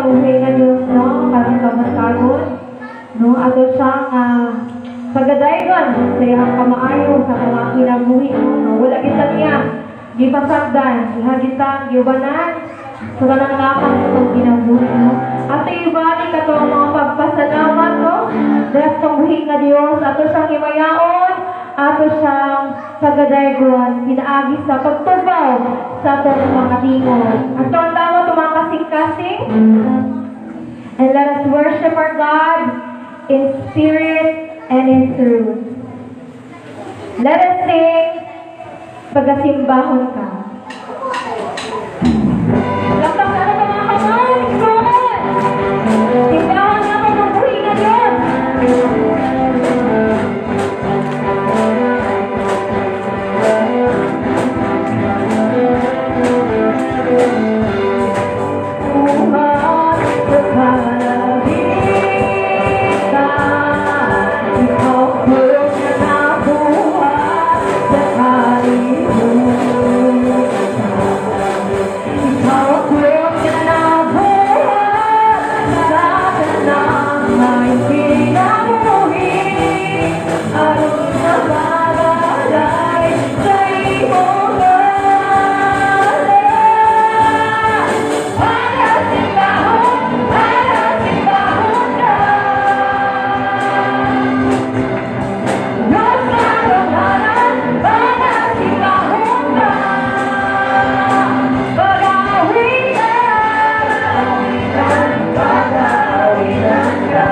sa buhi nga Dios, no, karong kabuntagon, no, ato siyang pagadaygon sa iyang kamaayo sa mga kinabuhi, no, wala kita niya gipasagdan, iha kita giubanan sa tanang lakang sa atong kinabuhi, no. Ato ibalik atong mga pagpasalamat, no, dahil sa buhi nga Dios, ato siyang himayaon, ato siyang pagadaygon, pinaagi sa pagtubaw sa atong mga tingog. Ato ang tawag itong mga kasing-kasing. And let us worship our God in spirit and in truth. Let us sing, "Pagasimbahon Ka." Lakpak na ito, mga kamay! Come! Simbahon nga itong buhi nga Diyos! Buhat sa kalahitan, ikaw Diyos na nabuhat sa kalibutan. Ikaw Diyos na nabuhat sa tanang may kinabuhi, aron mabagalay sa imong ngalan. Para simbahon ka. Diyos nga gamhanan, para simbahon ka. Pag-awitan, pag-awitan ka.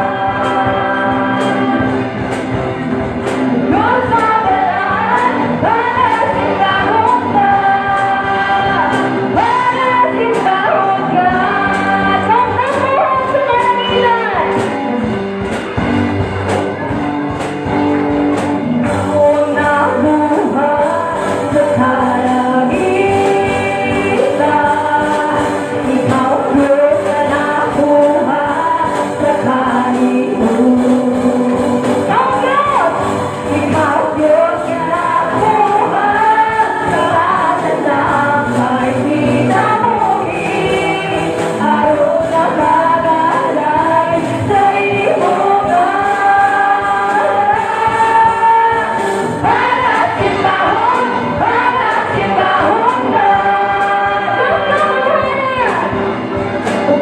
Diyos nga balaan, para simbahon ka. Para simbahon ka. Kung nabuhat sa kalangitan, ikaw nabuhat sa kalangitan. Ikaw Diyos na nabuhat sa kalibutan. Ikaw Diyos! Ikaw Diyos na nabuhat sa tanang may kinabuhi, aron nakagalay sa imong ngalan. Para simbahon ka. Diyos nga gamhanan,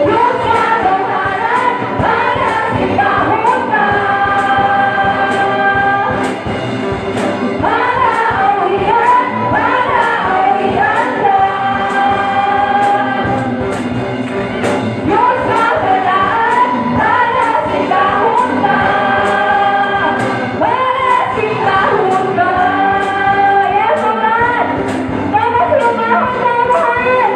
Diyos nga gamhanan, para simbahon ka. Para awitan ka. Diyos nga balaan, para simbahon ka. Para simbahon ka. Yes, O God! Para simbahon ka, mahal!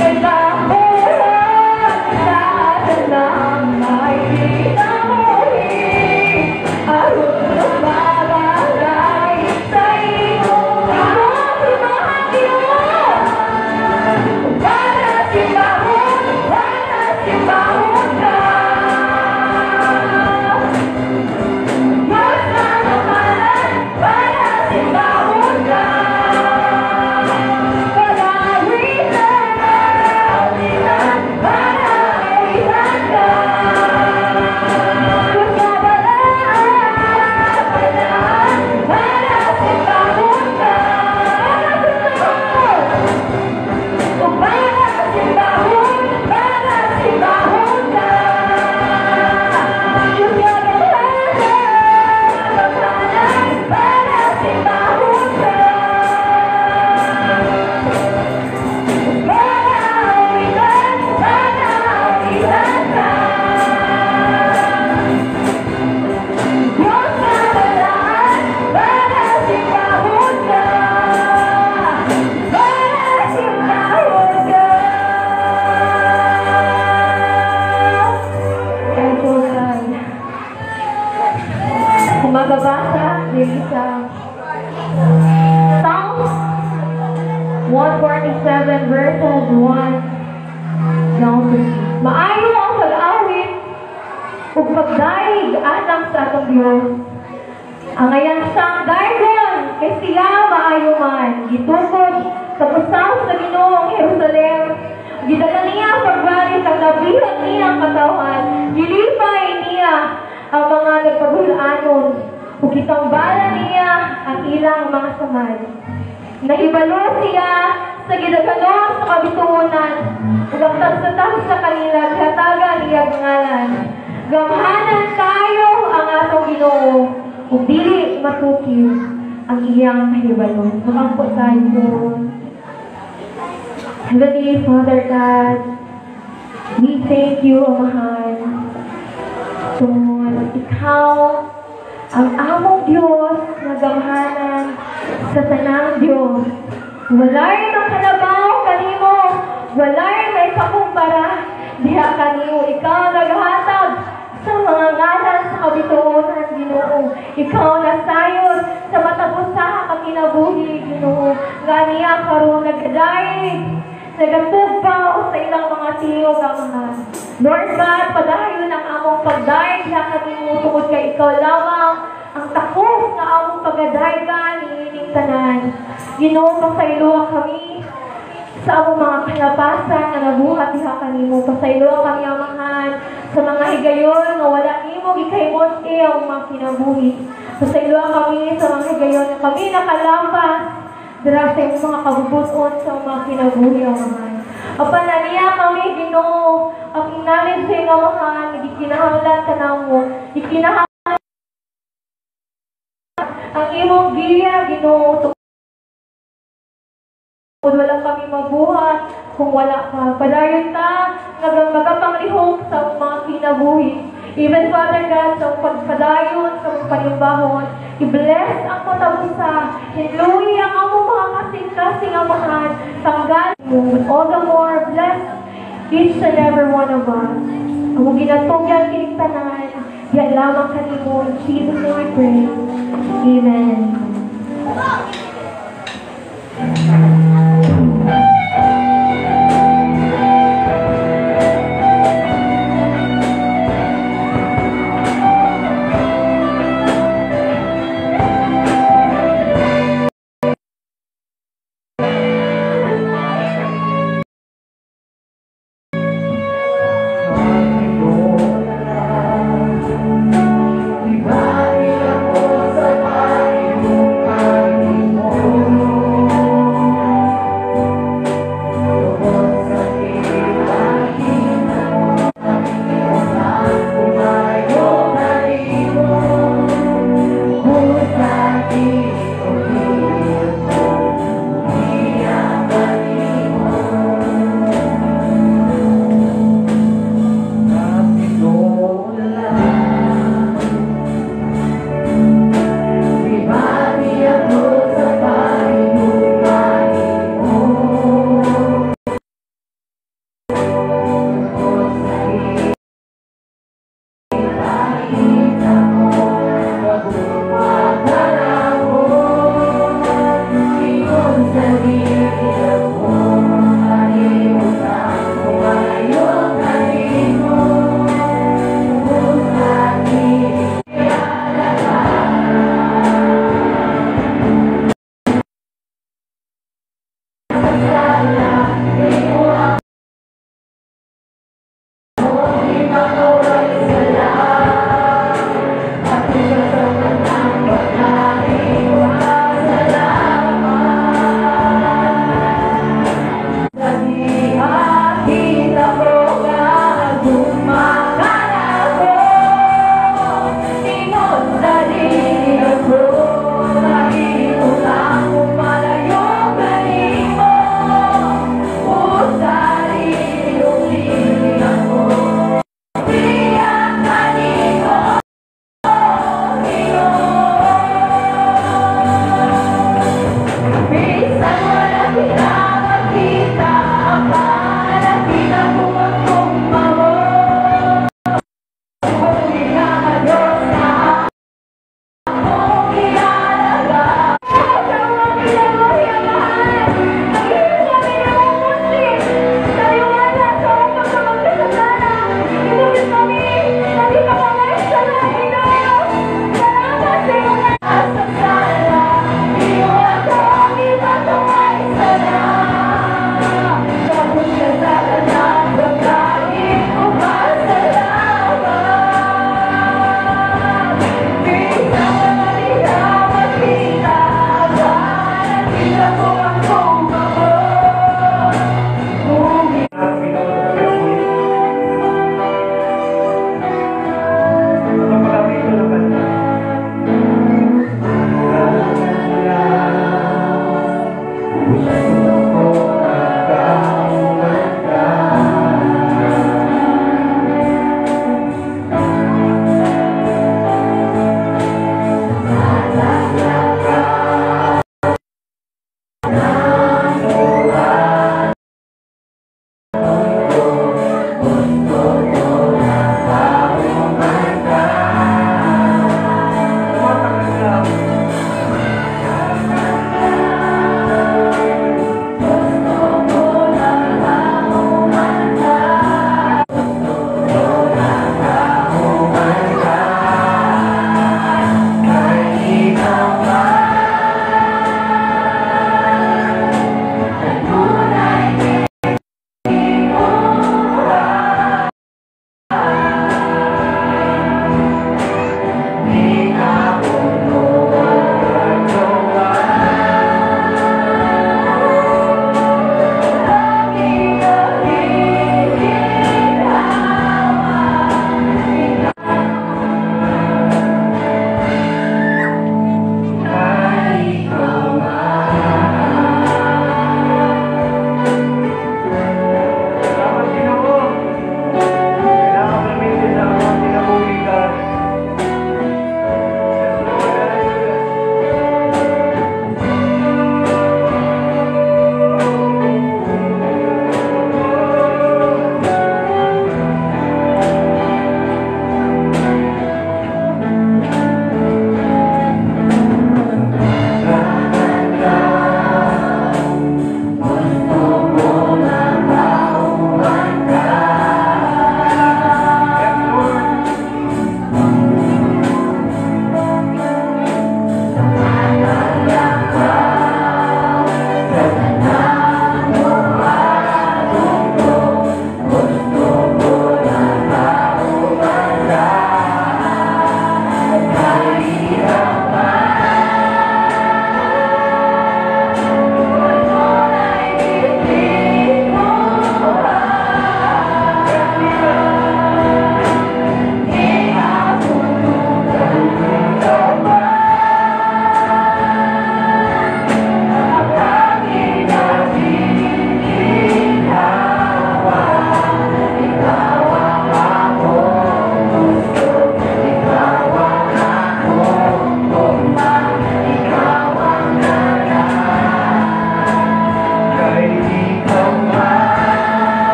Kailangan sa tanang may kinabuhi, aron mabagalay sa imong simbahan, Diyos. Para simbahon ka. Diyos nga gamhanan, para simbahon ka. Pag-awitan, para awitan ka. Diyos nga balaan, para simbahon ka. Para simbahon, para simbahon ka. Diyos nga gamhanan, para simbahon ka. Para awitan ka. Diyos nga balaan, para simbahon ka. Para simbahon ka. Yes, O God. Kung mababasa diri sa Psalms 147 verses 1 down to 3. Maayo ang pag-awit ug pagdayeg alang sa atong Dios. Angayan siyang daygon, kay siya maayo man. Gitukod sa usaw sa Ginoong Jerusalem. Gidala niya pagbalik ang nabihag niyang katawhan. Gilipay niya ang mga nagpagul-anon. Ug gitambala niya ang ilang mga samad. Nahibalo siya sa gidaghanon sa kabituonan. Ug ang tagsa-tagsa kanila gihatagan niya ngalan. Gamhanan kayo ang atong Ginoo ug dili matukib ang iyang kahibalo. Makampo tayo. Heavenly Father God, we thank you, Amahan. Tungod ikaw ang among Diyos nga gamhanan sa tanang Diyos. Walay makalabaw kanimo, walay may kakumpara diha kanimo. Ikaw naghatag sa mga ngalan sa kabituonan, Ginoo. Ikaw nasayod sa matag usa ka kinabuhi, Ginoo. Ganiya karon nagdayeg, nagatugpaw sa ilang mga tiyog, Amahan. Lord God, padayon ang among pagdayeg diha kanimo tungod kay ikaw lamang ang takos nga among pagadaygan niining tanan. Ginoo, pasayloa kami sa among mga kalapasan nga nabuhat diha kanimo. Pasayloa kami, Amahan, sa mga higayon nga wala nimo gikahimot ang mga kinabuhi. Pasayloa kami sa mga higayon nga kami nakalampas dira sa imong mga kabubuton sa mga kinabuhi, Amahan. Apan niya kami, Ginoo, ang namin sa iyong Amahan, gikinahanglan ka namo, gikinahanglan ang imong giya, Ginoo, tungod wala kami mabuhat kung wala ka. Padayon ta, magapanglihok sa mga kinabuhi. Even Father God, sa pagpadayon, sa panimbahon, i-bless ang matag usa, hinluyi ang among mga kasing-kasing, Amahan, tanggal mo, but all the more, bless each and every one of us. Among ginatugyan kining tanan, diyan lamang kanimo. In Jesus' name we pray. Amen. Ako sa pahimungay mo.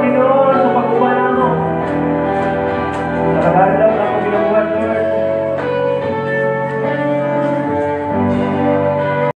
Ginoo.